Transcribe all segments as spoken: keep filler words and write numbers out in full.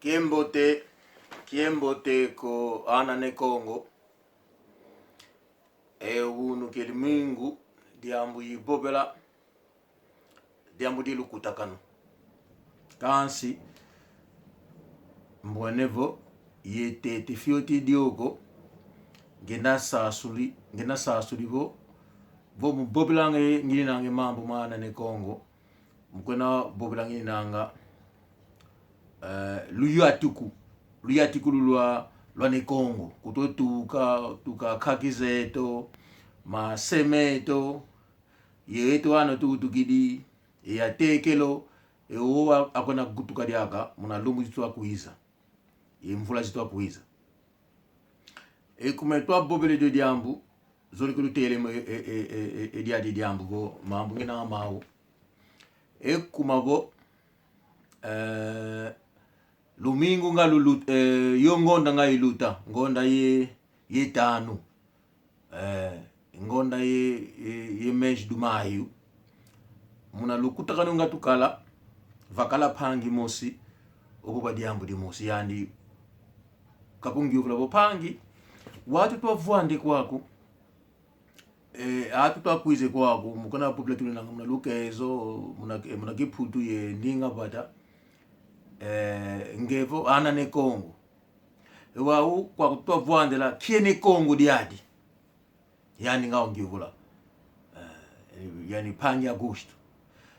Kiambote, kiambote kwa ana Ne Kongo. E unu kia lumingu, diambu i vovela, diambu di lukutakanu. Kansi, mbwene vo, yetete fioti dio ko, ngenda sasuli, ngenda sasuli vo, vo mu vovelanga ngininanga mambu ma ana Ne Kongo, mu kwenda vovela ngininanga, eh, luyatuku, luyatuku lulwa, lwa Ne Kongo, kutwa tuka, tuka kaki zeto, mase meto, yeto ano tutukidi, e atekelo, e owa akwenda kutuka diaka, muna lumbu zitwa kwiza. E mvula zitwa kwiza. E kuma etwa vovele dio diambu, zole kulutele mo e, e, e, e, e, e diadi diambu vo, mambu ngina mau. E kuma vo, eh, lumingu nga lulu-, eh, yo ngonda nga iluta, ngonda ye, ye tanu. Eh, ngonda ye, ye, ye mês do Maio. Muna lukutakanu nga tukala, vakala mpangi mosi, ovova diambu dimosi, yandi kakungiuvula vo mpangi, wau tutwa vwande kwaku, eh, atu twakwize kwaku, mu kuna popula tuninanga muna Lukezo, muna, muna Kiputu ye ndinga vata, eh, nge vo ana Ne Kongo. E wau kwaku tutwa vwandela, kie Ne Kongo diadi. Yandi nga ungiuvula. Eh, yandi mpangi Augusto.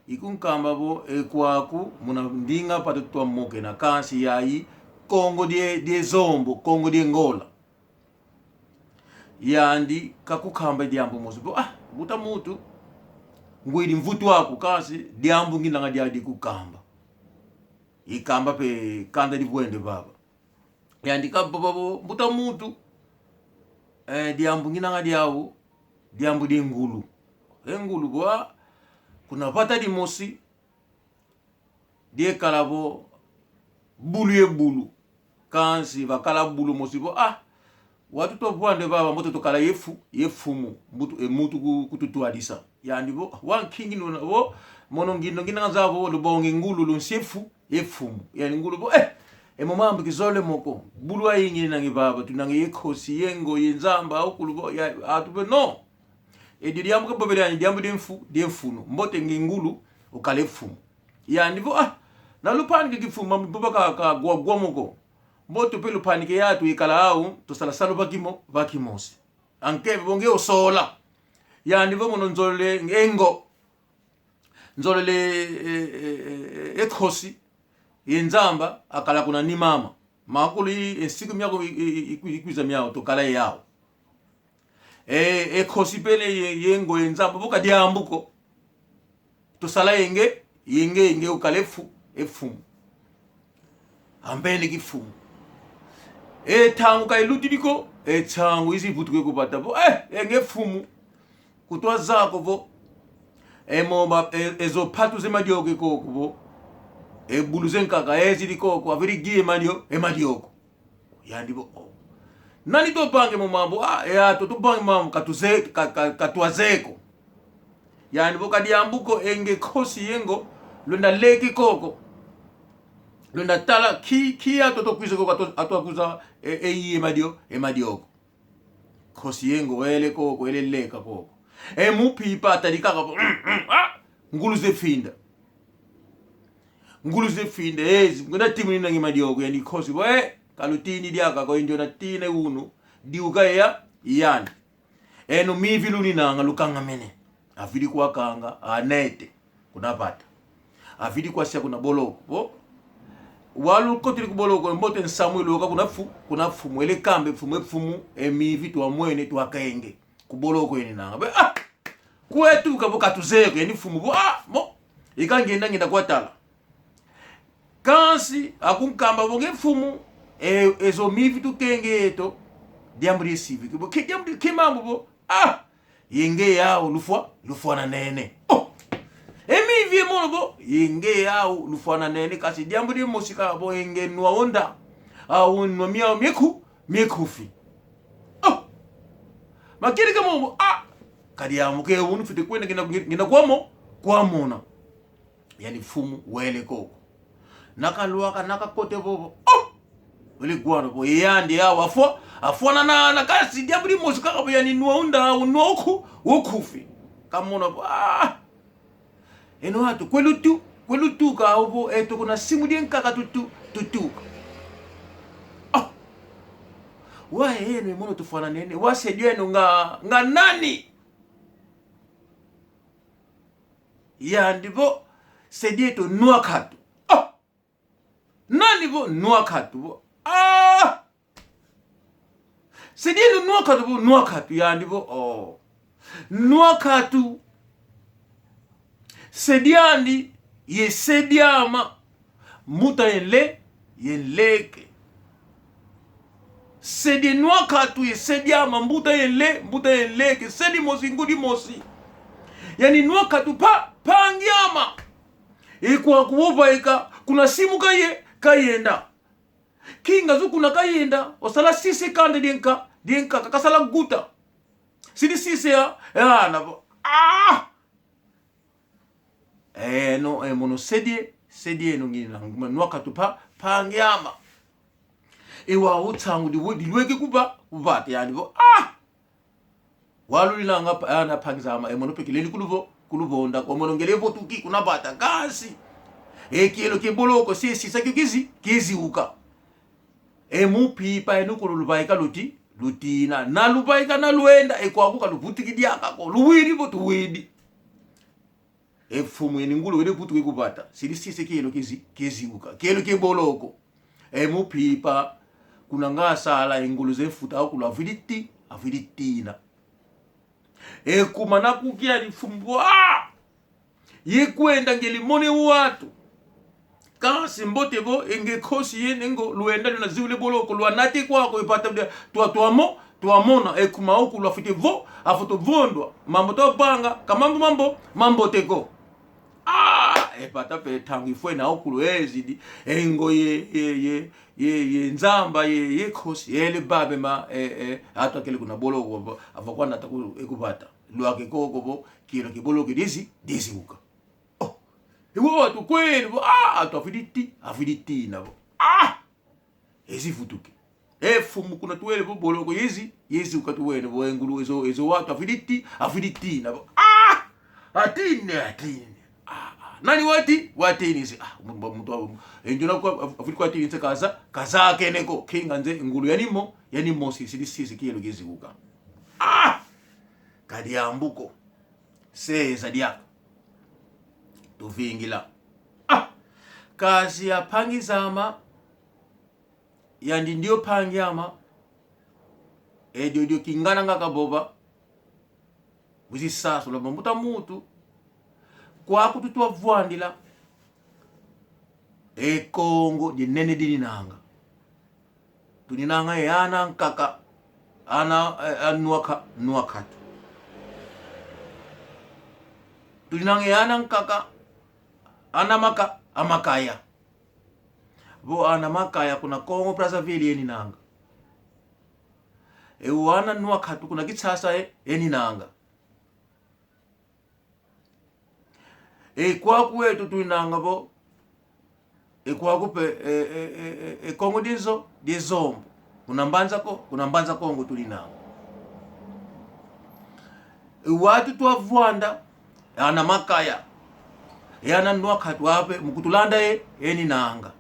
Ikunkamba vo, e kwaku, muna ndinga vata tutwa mokena, kansi yayi, Kongo die, die Zombo, Kongo die Ngola. Yandi kakukamba diambu mosi vo, ah, mbuta muntu, ngwidi mvutu aku, kansi diambu nginanga diadi kukamba. Ikamba pe kanda divwende vava. Yandi kavova vo, mbuta muntu, eh, diambu nginanga diau, diambu die ngulu. E ngulu vo, ah, kuna vata dimosi, diekala vo, bulu ye bulu. Kansi vakala bulu mosi vo, ah, wau tutwa vwande vava, mbuta tukala ye mfu-, ye mfumu, mbuta, e muntu ku-, kututwadisa. Yandi vo, wa nkingi nuna vo, mono ngindo nginanga zaya vo, lubonge ngulu lunsi ye mfu-, ye mfumu. Yandi ngulu vo, eh, e mo mambu kizole mo ko. Bulu ayingi ngininange vava, tuninange ye nkosi, ye ngo, ye nzamba, ukulu vo, ya, atu vo, no. E di diambu kavovele yandi, diambu die mfu-, die mfunu. Mbote nge ngulu, ukale mfumu. Yandi vo, ah, na lupanike kimfumu, mambu vova ka, ka gwa gwa mo ko. Mbote pe lupanike yatu ikala au, tusala salu va kimo-, va kimosi. Ankeve vo nge osola. Yandi vo mono nzolele nge ngo. Nzolele, eh, eh, eh, eh, e nkosi. Ye nzamba, akala kuna ni mama. Makulu i, e nsiku miaku i, i, i, i, ikwiza miau, tukala yau. E, e nkosi pele ye, ye ngo ye nzamba, vo ka diambu ko. Tusala ye nge, ye nge, ye nge ukale fu-, e mfumu. Ambeni kimfumu. E ntangu ka ilutidi ko, e ntangu izi vutuke ku vata vo, eh, e nge mfumu. Kutwa zaya ko vo, e mo ba, e, e zo mpatu ze madioko koko vo, e bulu ze nkaka, e zidi koko, avidi gi e madio-, e madioko. Yandi vo, oh. Nani tupange mo mambu, ah, e atu tupange mambu, katuze-, ka, ka, katwa zeye ko. Yandi vo ka diambu ko e nge nkosi ye ngo, lwenda leke koko. Lwenda tala ki, ki atu twakwiza koko, atu, atu akwiza, e, e, ye madio-, e madioko. Nkosi ye ngo, wele koko, wele leka koko. E mu mpimpa atadi kaka vo, mm, mm, ah, ngulu ze finda. Ngulu ze finda, ezi, nguna timu ninange madioko, yandi nkosi vo, eh, ka lutini diaka ko, e ndio natina unu, diuka ya, yandi. Eno mivi luninanga lukangamene. Avidi kwakanga, anete, kuna vata. Avidi kwasia kuna boloko. Vo, wau lukotele ku boloko, mbote nsamu iloka kuna fu-, kuna mfumu, wele kamba e mfumu, e mfumu, e mivi twamwene, twakenge. Ku boloko yeninanga. Be, ah! Kwetu ka vo katuzeye ko, yandi mfumu vo, ah, mo, ika ngenda ngenda kwatala. Kansi, akunkamba vo nge mfumu, e, e zo mivi tukenge eto, diambu die sivi. Vo, ke diambu die, ke mambu vo, ah! Ye nge yau lufwa-, lufwananene. Oh! E mivi e mono vo, ye nge yau lufwananene, kansi diambu dimosi kaka vo, ye nge nwa onda, au nwa miau mieku-, miekufi. Oh! Makele ka momo, ah! Kadi amu ke unu fwete kwenda ngina, ngina kwamo-, kwamona. Yandi mfumu wele koko. Nakalwaka, nakakote vovo. Oh! Wele gwana vo, yandi awa afwa, afwana na, na kasi diambu dimosi kaka vo yani nwa unda, unwa oku, okufi. Kamona vo, ah! Eno atu, kwe lutu, kwe lutuka, ovo, eto kuna simu dia nkaka tutu, tutuka. Ah! Wa eno, e mono tufwananene, wa se dieno nga, nga nani? Yandi vo, se dieto Nwakatu. Ah! Nani vo? Nwakatu vo. Ah! Se dieno Nwakatu vo, Nwakatu yandi vo. Oh. Nwakatu. Se diandi ye se diama. Mbuta ye nle, ye nleke. Se die Nwakatu ye se diama, mbuta ye nle, mbuta ye nleke. Se dimosi, ngudi mosi. Yani Nwakatu pa, mpangi ama. E kwaku ovaika, kuna simu kaye, kayenda. Kinga zu kuna kayenda, osala sise kanda dienka, dienka, kakasala guta. Sidi sise ya, ya, na vo. Ah! Eno, e mono se die, se dieno ngina, nguma Nwakatu pa, mpangi ama. E wau nsangu di, dilweke kuva, kuvata, yani vo. Ah! Walulilanga pa, ana mpangi zama, e mono pe kilendi kuluvo, kuluvonda ko, mono ngele votuki kuna vata, kansi. E kielo kie boloko, se sisa kio kizi, kiziuka. E mu mpimpa, e nukulu luvaika luti, lutina. Na luvaika na lwenda, e kwaku ka luvutuki diaka ko, luwidi vo tuwidi. E mfumu ye ni ngulu wele vutuki kuvata. Sidi sise kielo kizi, kiziuka. Kielo kie boloko. E mu mpimpa, kuna nga sala e ngulu ze mfuta okulu avwidi ti, avwidi tina. E kuma na kukia di mfumu, ah! Ye kwenda ngeli mone watu. Kansi mbote vo, e nge nkosi yene ngo, lwenda luna ziwile boloko, lwanate kwako, e vata dia, twa, twamo, twamona, e kuma okulu afwete vo, afwete vondwa, mambu twavanga, ka mambu mambo, mambote ko. Ah, e vata pe ntangu ifwene okulu ezidi, e ngo ye, ye, ye, ye, ye nzamba, ye, ye nkosi, ele babe ma, e, e, atu akele kuna boloko, avo, avo kwanata ku, e ku vata. Lwake koko vo, kielo kie boloko dizi, diziuka. Oh, e wau atu kwele vo, ah, atu afwidi ti, afwidi tina vo. Ah! Ezi vutuki. E mfumu kuna tuwele vo boloko yezi, yezi uka tuwene vo e ngulu ezo, ezo watu afwidi ti, afwidi tina vo. Ah! Atine, atine. Ah, ah. Nani wati? Watini se. Ah, mu-, mu-, mutu wa, e ndiona kwa, af-, afwidi kwa tini se kaza, kaza kene ko. Kinga nze ngulu yani mo, yani mosi, sidi sise kielo kiziuka. Ah! Ka diambu ko. Se eza diaka. Tuvingila. Ah! Kansi ampangi zama, yandi ndio mpangi ama, e dio dio kingana nga kavova, wizi sasula mbuta muntu, kwaku tutwa vwandila, e Kongo dinene dininanga. Tuninanga e ana nkaka, ana, eh, a Nwaka, Nwakatu. Tuninanga e ana nkaka, ana maka, a Makaya. Vo ana Makaya kuna Congo Brazzaville eninanga. E wana Nwakatu kuna Kinshasa e, eninanga. E kwaku etu tuninanga vo, e kwaku pe, e, e, e, e, e Kongo dia Nzo, dia Zombo. Kuna Mbanza Ko-, kuna Mbanza Kongo tuninanga. E watu twa vwanda, ana Makaya, e ana Nwakatu ape, mu kutulanda e, eninanga.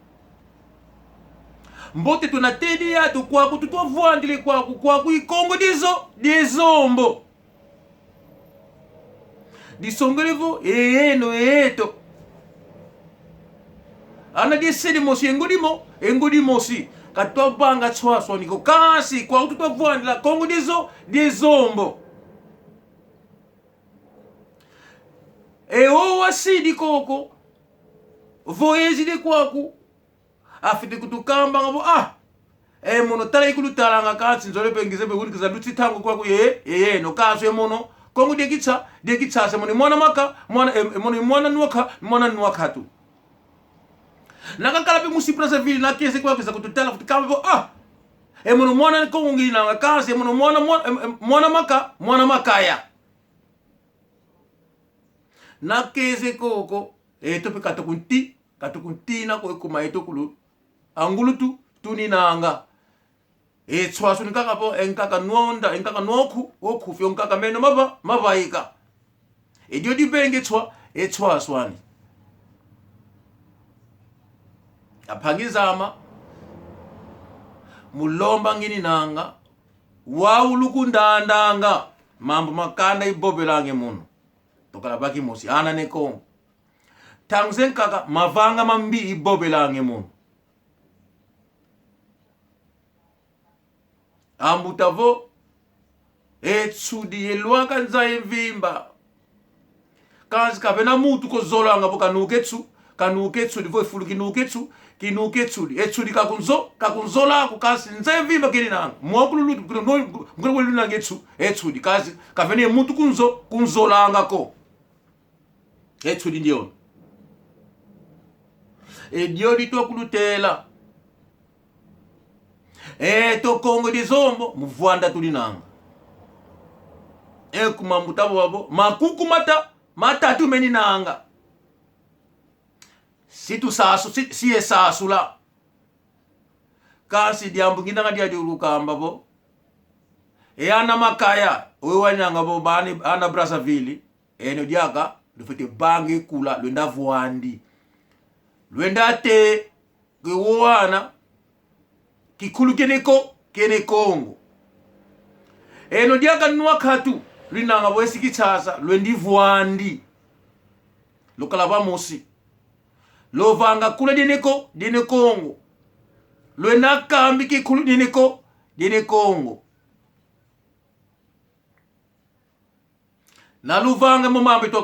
Mbote tuna tedi yatu kwaku tutwa vwandile kwaku, kwaku i Kongo dia Zo-, dia Zombo. Disongele vo, e eno, e eto. Ana dia se dimosi, e ngudi mo-, e ngudi mosi. Ka twavanga nswaswani ko kansi, kwaku tutwa vwandila Kongo dia Zo-, dia Zombo. E o wasidi koko, vo ezidi kwaku, afwete kutukambanga vo, ah, e mono tala ikulutalanga kansi nzole pe ngize pe wuni kiza luti ntangu kwaku ye, ye, yeno kansi e mono. Kongo dia Kinshasa, dia Kinshasa, e mono i mwana Maka, mwana, e, e mono i mwana Nwaka, mwana Nwakatu. Nakakala pe musi Brazzaville, nakeze kwaku kiza kututala, kutukamba vo, ah, e mono mwana Kongo nginanga kansi, e mono mwana, mwana, e, e, mwana Maka, mwana Makaya. Nakeze koko, eto pe katukunti, Katukuntina ko e kuma eto kulu. Angulutu, tuninanga. E nswaswani nkaka vo, e nkaka nwa onda, e nkaka nwa oku, oku fio nkaka meno mava, mavaika. E dio dibenga e nswa, e nswaswani. Ampangi zame, mu lomba ngininanga, wau lukundandanga, mambu ma kanda ivovelanga e munu. Tukala va kimosi, ana ne Kongo. Ntangu ze nkaka, mavanga mambi ivovelanga e munu. Ambuta vo, e nsudi yalwaka nza yamvimba. Kansi kavena muntu ko zolanga vo kanuka e nsu, kanuka e nsudi vo e fulu kinuka e nsu, kinuka e nsudi. E nsudi kakunzo, kakunzola ko kansi nza yamvimba keninanga. Mwakululutu, kuna, kuna, kuna, kuna lunanga e nsu, e nsudi. Kansi kavena e muntu kunzo, kunzolanga ko. E nsudi ndiona. E dio ditwa kulutela. Eto Kongo dia Zombo, mu vwanda tuninanga. E kuma mbuta vo, makuku mata, matatu meninanga. Si tusasu, si, si yasasula. Kansi diambu ngininanga dia diulukamba vo. E ana Makaya, oyo waninanga vo bani, ana Brazzaville. Eno diaka, lufwete vanga e kula, lwenda vwandi. Lwenda teka e wana, kikulu kene Ko-, kene Kongo. Eno diaka nwa katu, luninanga vo esi Kinshasa, lwendi vwandi. Lukala vamosi. Luvanga kula diene Ko-, diene Kongo. Lwenda kamba kikulu diene Ko-, diene Kongo. Na luvanga mo mambu itwa